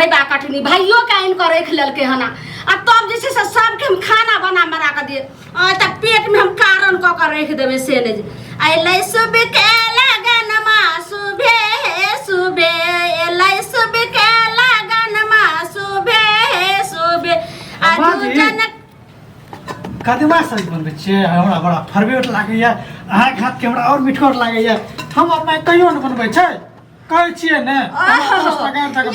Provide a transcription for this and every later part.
भैबा कटनी भाइयो के आनि कऽ राखि लेलकै हन आ तब जे छै से सबके हम खाना बना बना कऽ दियै आ तऽ पेट में हम कारण कऽ कऽ राखि देबै से नहि अयलै सुबह के लगनमा सुबह सुबह अयलै सुबह के लगनमा सुबह सुबह आ अम्मा जी। जनक कदीमा सब्जी बनबै छियै हमरा बड़ा फरवेट लागैए अहाँके हाथके हमरा आओर मिठगर लागैए हमर माय कहियो नहि बनबै छै कहै छियै ने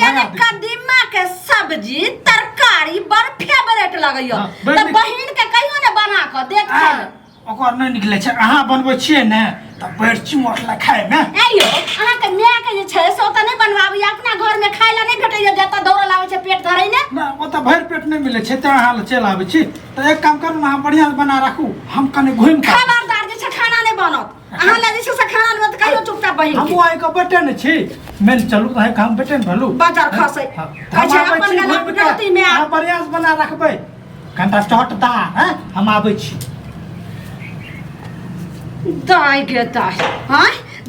यानी कदीमा के सब्जी तरकारी बड़ फेवरेट लगैया हाँ, बड़ तऽ नीक। बहिन के कहियो ने बना कऽ देख आ, ओकर नहि निकलै छै अहाँ बनबै छियै ने तऽ बड़ चिमोट ला खायमे ऐ यौ अहाँके माय के जे छै से ओतऽ नहि बनवाबैया अपना घर में खाय लए नहि भेटैया जतऽ दौड़ल आबै छै पेट धरै ने ना ओतऽ भरि पेट नहि मिलै छै तेँ अहाँ लग चलि आबै छी तऽ एक काम करू ने अहाँ बढ़िआँ से बना राखू हम कनि घुमि कऽ खबरदार जे छै खाना नहि बनत अहाँ लए जे छै से खाना नहि बनत कहियो चुपचाप बहिन के हमहूँ अहाँके बेटे ने छी मेल चलू तऽ अहाँके हम बेटे ने भेलू बाजार खसै हाँ, कहै हम छै आबै अपन छी गला घुमि कऽ गलती में अहाँ बढ़िआँ से बना रखबै कनिटा चटदार हैं हम आबै छी दाय गे दाय हाँ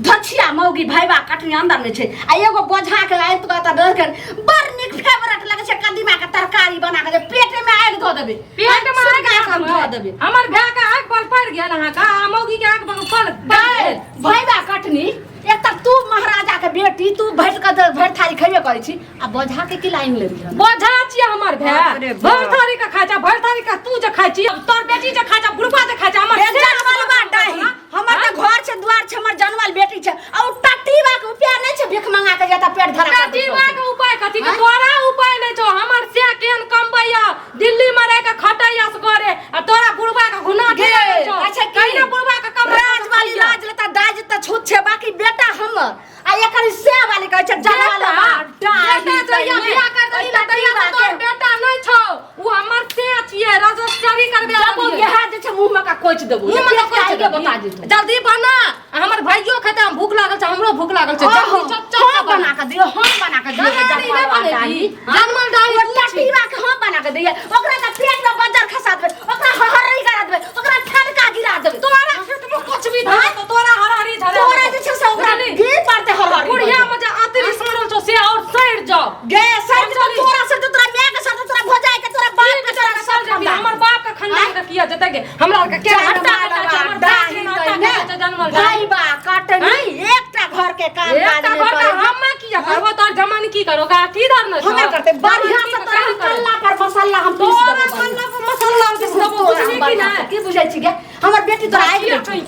धछिया मौगी भैबा कटनी अंदर में छै आ एगो बोझा के आबि कऽ तऽ डर के बड़ नीक फेवरेट लगै छै कदीमा के तरकारी बना के जे पेटे में आगि धऽ देबै पेट में सुनगा आगि के हम धऽ देबै हमर भाय के आगि बल पड़ गेल अहाँके आ मौगी के आगि बल पड़ दाय भैबा कटनी एक तऽ तू महाराजा के बेटी तू भरि के भरि थारी खेबे करै छी आ बोझा के की लाइन लेबही हम? बोझा छियै हमर भाय बाप रे बाप। भरि थारी के खाइ छै भरि थारी के तू जे खाइ छी तोर बेटी जे खाइ छै बुढ़बा जे खाइ छै हमर ए जनमलबा डाही हमर तऽ घर छै दुआर छै हमर जनमल बेटी छै आ उ टटीबा के उपाय नहि छै भीख मंगा के जेता पेट धरा के टटीबा के उपाय कथी के आँय? तोरा उपाय नहि छौ हमर से केहन कमबैया दिल्ली में रह के खटैया से करे आ तोरा बुढ़बा के घुना गे के छौ अच्छा की कहिना बुढ़बा के कमबै राज वाली राज लेता दाज त छूत छै बाकी बेटा हमर आ एकर से वाली कहै छै जनमल बेटा डाही बेटा जहिया बियाह कर देली ना तहिया से तोर बेटा नहि छौ उ हमर से छियै रजिस्ट्री करबे जब इएह जे छै मुँह में का कोच देबो मुँह में पेट के कोच आगे देबही। बता देतौ जल्दी बना आ हमर भाइयो खेतै हम भूख लागल छै हमरो भूख लागल छै जल्दी चट चट हम बना के दियो हम बना के दियो जनमल डाही नहि बनेबही। जनमल डाही तू छी। टटीबा के हम बना के दियो ओकरा त पेट में बजर खसा देबै ओकरा हहरी करा देबै ओकरा ठनका गिरा देबै तोरा खेत में कुछ भी धरे तो तोरा हरहरी धरे तोरा जे छै से ओकरा बुझली? गिर पड़ते हरहरी बुढ़िया में जे अतिरी सड़ल छौ से और सड़ि जाओ गे सर तो समझली? तोरा सर तोरा माय के सर तोरा भौजाई के तोरा बाप के तोरा सब हमर खानदान बाप के खानदान के किया जते के हमरा के के हट्टा कट्टा छै हमर बाप के हट्टा कट्टा छै जनमल भाई बा कटनी एकटा घर के काम काज एकटा नहि घर के करै हम किया करबो तोर जमान की करो का की धरने छौ हमे करते बढ़िया से तोरा हम कल्ला पर मसाला हम पीस तोरा देबो कल्ला पर मसाला हम पीस देबो बुझली कि बढ़िया से। नहि की बुझै छी गे हमर बेटी तोरा आबि गेल छौ।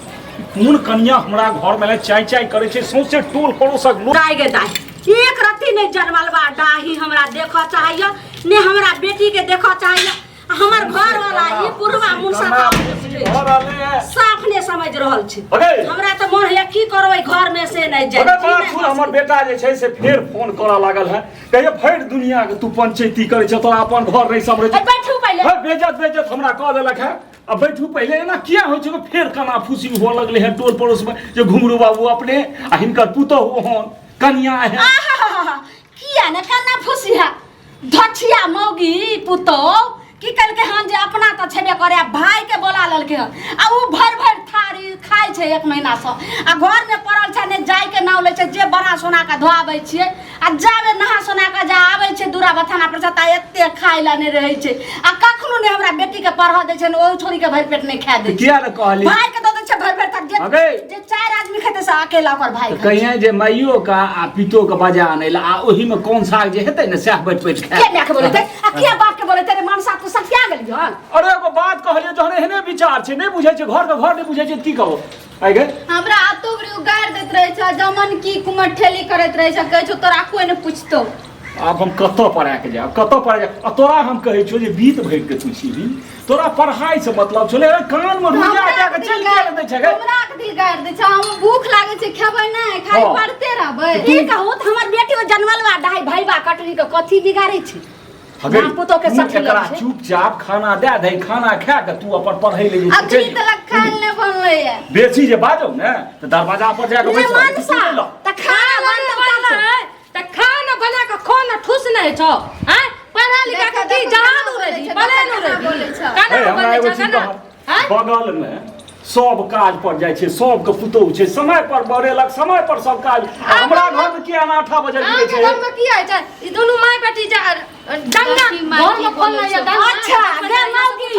कोन कनिया हमरा घर में चाय चाय करे छै सौंसे टोल पड़ोसक लोक दाय गे दाय एक रत्ती नहि जनमलबा डाही हमरा देखऽ चाहैया ने हमरा बेटी के देखऽ चाहैया आ हमर घर वाला ई बुढ़वा मुनसा भऽ रहलै है। साफ नहि समझ रहल छै अगे। हमरा तऽ मन होइया की करबै घर में से नहि जाय अगर बात सुन हमर बेटा जे छै से फेर फोन करऽ लागल है कहियो भरि दुनिया के तू पंचायती करै छ तोरा अपन घर नहि सम्हरै ए, बैठू पहिले है बेजत बेजत हमरा कह देलक है आ बैठू पहिले एना किया होइ छै फेर कना फूसी हुअ लगलै है टोल पड़ोस में जे घुंघरू बाबू अपने आ हिनकर पुतहु ओहन कनिया है आहाहाहा, किया ने कन्ना फुसी है धछिया मौगी पुतौ की कलकै हन जे अपना तऽ छेबे करे आ भाई के बोला लेलकै हन आ उ भरि भरि थारी खाइ छै एक महीना से आ घर में पड़ल छै ने जाय के नाव लै छै जे बना सोना के धोआबै छियै आ जाबे नहा सोना के जा आबै छै दूरा बथाना पर से ता एते खाय ला नहि रहै छै आ कखनो नहि हमरा बेटी के पढ़ऽ दै छै ने ओहि छोरी के भरि पेट नहि खाय दै छै किया ने कहली भाई के दऽ दै छै भरि पेट तक जे अगे। जे चारि आदमी खेतै से अकेला ओकर भाई तऽ खाइ छै। कहिए जे माइयो का आ पितो के बजा आनै ला आ ओही में कोन साग जे हेतै ने सएह बैठ बैठ खाय किया माय के बोलैते आ किया बाप के बोलैते रे मनसा तू सठिया गेलियो हन अरे एगो बात कहलियै जहन एहने विचार छै नहि बुझै छै घर के घर नहि बुझै छै तऽ की कहू आइ गे हमरा आतो बरी उगार दैत रहै छै जमन की कुमठेली करैत रहै छै कहै छौ तोरा कोई ने पूछतौ आब हम कतऽ पढ़ा के जायब कतऽ पढ़ा जायब आ तोरा हम कहै छियौ जे बीत भरि के तू छीही तोरा पढ़ाई से मतलब छलै अरे कान में रुइया दए के चलि किया नहि दै छै गे हमरा के दिल गारि दै छै हम भूख लागै छै खेबै नहि खाली हाँ। पढ़ते रहबै की कहू तऽ हमर बेटी ओ जनमलवा ढाई भाईबा कटनी के कथी बिगाड़ै छै अगर माँ पुतोह के तू सखी एकरा लग छै। चुपचाप खाना दए दही खाना खा के तू अपन पढ़ै ले जे अखनी तलक खायल नहि बनलै ये बेसी जे बाजौ ने तऽ दरवाजा पर जाके ने बैस रहू, मनसा सुनै लऽ। तऽ खाना बनतौ तब से। तऽ खाना बना कऽ खो न ठुस नहि छौ आँय पढ़ा लिखा के की देखो, जहाज केना उड़ै बोलै छै, बले देखो, उड़ै केना बोलै छै। केना हे, हमरा बोलै एगो छै चीज केना कहब आँय बगल में सब काज पर जाइ छै, सबके पुतोहु छै, समय पर बरेलक, समय पर सब काज। आ हमरा घर में किया 8 बजे गिरै अहाँके छै? घर में की होइ छै? ई दुनू माय बेटी जा डंगा काकी माय घर में की खोलने बोलै ये छै? डंगा। अच्छा गे मौगी,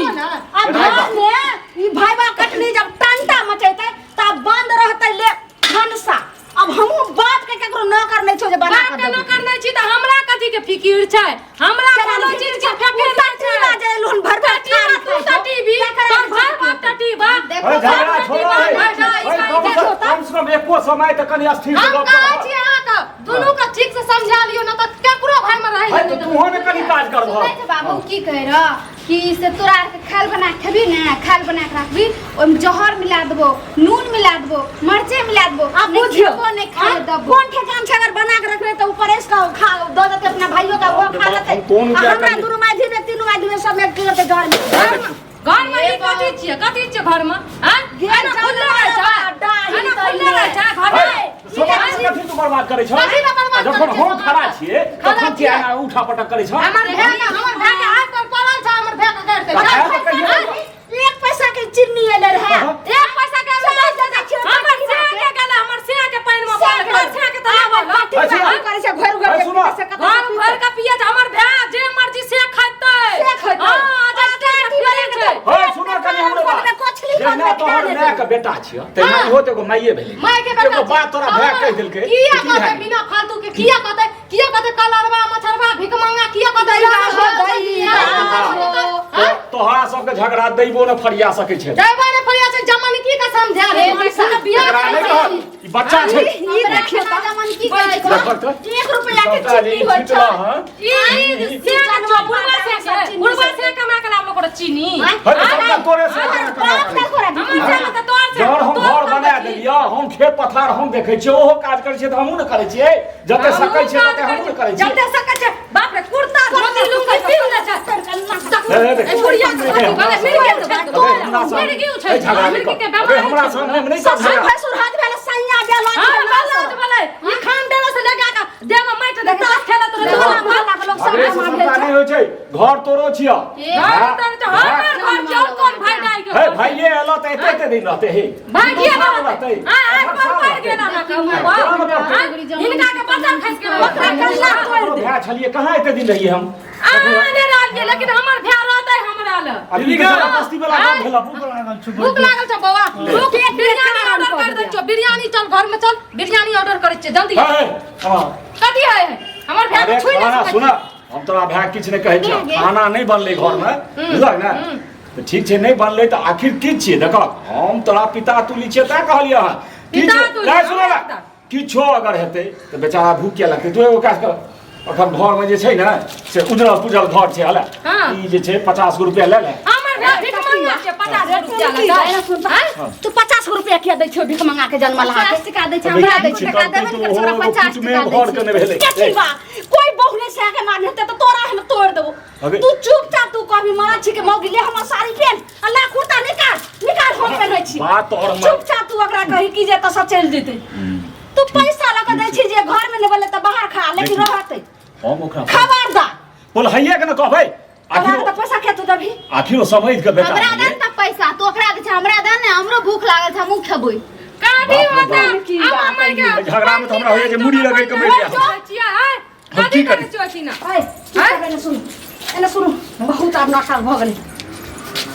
अब घर में ई भाईबा कटनी जब टंटा मचैतै तब बंद रहतै ले भनसा। अब हमहूँ बाप के केकरो नौकर नहि छौ जे बना बाप कऽ के देबै। नौकर नहि छी तऽ हमरा कथी के फिकिर छै? हमरा केना कोनो नहि चीज फिकिर के फिकिर छै? नहि छै। टटीबा जे एलहुन भर भर टटीबा, थारी तू खाइ छौ। टटीबी, केकरा तोर नहि भाय छै? बाप टटीबा। देखो अरे झगड़ा सब छोड़ो है। टटीबा, भाय, भाय, अरे भाय, कम देखो से तऽ। कम से कम एको समय तऽ कनि स्थिर से हम गप कहै करब। छी अहाँके दुनू के ठीक से समझा लियौ न तऽ केकरो घर में रहै है तऽ तूहो ने कनि काज करबह। सुनै छै बाबू की कहि रह कि से तोरा आरके खाल बना के खेबी ने, खाल बना के राखबी, ओहिमे जहर मिला देबो, नून मिला देबो, मरचाइ मिला देबो, आब नहि बुझियौ खेबो नहि खाय आँ, देबो। कोन ठेकान छै? अगर बना के रखबै तऽ ऊपर के खा दऽ देतै अपना भाइयो के, ओहो बाप रे खा बाप, लेतै। हम कोन आ उपाय हमरा करियै? दुनू माय में तीनू माय में सब एक किलो के घर में। घर में ई कथी छियै? कथी छियै घर में? आँय? गे एना खुलले रहै छै? डाही एना तही खुलले रहै छै घर में? है, समाज के कथी तू बर्बाद करै छह? कथी लए बर्बाद जखन करै छियै हम खड़ा समाज? छियै खड़ा तखन छियै। किया एना उठा पटक करै छह? हमर भाय के हमर भाय के हाथ पर पड़ल छै, हमर भाय के गाड़ि दै तऽ छै। भाय के कहियो एक पैसा के चिन्नी एलै रहै। हँ। एक पैसा के चल, चल, चल, चल, हमर चल, सेहा के गेलै, हमर सेहा के पानि में सेहा पड़ल, के तोर सेहा के तऽ लाबल। कथी अच्छा। बात करै छै घर घर है, के सुनो। पीते से कतऽ घर से भर के पिए छै, हमर भाय जे मर्जी से खैतै। से खैतै। हाँ, आजादी के पिए छै। है, सुनो कनि हमरो बात। कोन कोछली जहिना कोन तोहर खा माय के बेटा छियह तहिना इहो तऽ एगो माइए भेलै। माय के बेटा एगो बात तोरा भाय कहि देलकै किया तऽ की कहतै भए गेलै? बिना फालतू के? किया कहतै? किया कहतै कलरवा मछरवा भिखमंगा? किया कहतै? दैवा हो, दैवा हो। तोहरा सबके झगड़ा दैबो ने फरिया सकै छै। दैवा ने फरिया छै, जमन की के समझा रे बियाह एकरा नहि कहत, ई बच्चा छै। ई देखियौ तऽ जमन की कहै छै? देखत तऽ। 1 रुपया के सबटा जे चिन्नी होइ छै। छिटला हँ। ई ई से के बुढ़वा से के बुढ़वा से कमा के लाबलो करो चीनी। है तऽ सबटा तोरे से हमर केना कमा बाप करै का छै। तोरा हमर से तऽ तोर से जहन हम तोर घर कम बना छी। देलियै, हम खेत पथार हम देखै छियै, ओहो काज करै छियै तऽ हमहूँ ने करै छियै। जते सकै छियै तते हमहूँ ने करै छियै। जते सकै छै। बाप रे, कुर्ता धोती लुंगी पिन्ह ले छै। हे, हे, देख। ए, बुढ़िया के कथी भेलै? मिर्गी छै। अबे हमरा सामने- मिर्गी छै। ए, झगड़ा नहि मिर्गी कर। के अबे बेमारी हमरा छै। सामने मे नहि कर ससुर झगड़ा। भैंसुर हाथ भेलै सैया बेल हाँ, बेलाज भेलै। ई खान देला से लगा के देह में माटि दे ताश खेलत रहै। टोला मोहल्ला के लोक सब झगड़े से जमा सबटा भेल छै। नहि होइ छै, घर तोरो छियह। घर तर तऽ हमर घर छै, और कोन भाय दाय के हे घर? भाइये एलो तऽ एते एते दिन रहते हे। भाय किया साल रहतै? रहतै। हाँ, आइ आठ पर साल पड़ि रहतै। गेल अहाँके केना मुँह पर। पड़तै? हाँ, हिनका के बच्चा खसि गेल, ओकरा कल्ला तोड़ि हमरो दे। भाय छलियै, कहाँ एते दिन रहियै हम? अहाँ नहि रहलियै, लेकिन हमर भाय रहतै हमरा लग। अभी दीदी तऽ गे। जबरदस्ती वाला काम भेल। भूख लागल छौ। भूख लागल छौ बौआ? भूख। बिरयानी ऑर्डर कर दै छियौ, बिरयानी। चल घर में चल, बिरयानी ऑर्डर करै छियै जल्दी। हे, हे, हँ। कथी है? हमर भाय अरे के छुइ खाना नहि सकै सुन, हम तोरा भाय किछु नहि कहै छियौ। खाना नहि बनलै घरमे, बुझलक ने? तऽ ठीक छै, नहि बनलै तऽ आखिर की छियै? देखऽ, हम तोरा पिता तुली छियै तैं कहलियै हँ। की पिता छै? तुली, नहि, सुनऽ ने, हमरा किछो अगर हेतै तऽ बेचारा भूख किया लगतै? तू एगो काज कर, अखन घरमे जे छै ने से उजरल पुजल घर छै हले। हाँ। ई जे छै 50 गो रुपया ले ले। हमर भाय भिखमंगा छै, 50 रुपया की लगतै। एना सुन तऽ, तू 50 रुपया किया दै छौ भिख मंगा के जन्मल 50 हाथे? टका दै छै, हमरा दै छै, टका देबे ने करै छै, ओकरा 50 टका दै घर के छै। नहि भेलै। कथी बा कोई बहु नहि सह के मारने हेतै तऽ तोरा हम तोड़ देबो। अबे। तू चुपचाप तू कहबी मरा छी के मौगी ले हमर साड़ी पेन आ ला कुर्ता निकाल निकाल, हम पेन्है छी। बात तोहर चुपचाप तू ओकरा कही कि जे एतऽ से चलि जेतै। तू पैसा लऽ कऽ दै छी जे घर में नहि बोले तऽ बाहर खा, लेकिन देखी। रहतै। हम ओकरा खबरदार बोलहैये के ने कहबै। तोरा आखिर तऽ पैसा के तू देबही? आखिर ओ समझ के बेटा हमरा दे भेलै। ने पैसा, तू ओकरा दै छै, हमरा दे ने, हमरो भूख लागल छै, हमहूँ खेबै। काठी बाप रे होता बाप। की अब बात हमर के है। झगड़ा में तऽ हमरा होइए जे मुड़ी रगड़ि के मरि जायब। हम कथी की करै करी? छियै अथी ना? ऐ, की करबै? एने सुनू, एने सुनू, बहुत आब नाटक भऽ गेलै।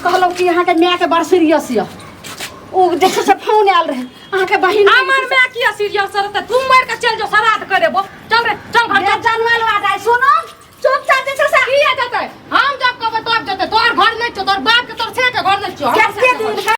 कहलहुँ कि अहाँके मायके बड़ सीरियस यऽ, ओ जे छै से फोन आयल रहै अहाँके बहिन। हमर माय किया सीरियस रहतै? तू मरि के चल जो, श्राद्ध करेबो। चल रे, चल घर गे चल। जनमल बात सुनू, चुपचाप जे छै से किया जेतै? हम जब कहबै तब जेतै। तोहर घर नहि छौ, तोहर बाप के तोहर से के घर नहि छौ, हमर कते से के घर दिन छौ।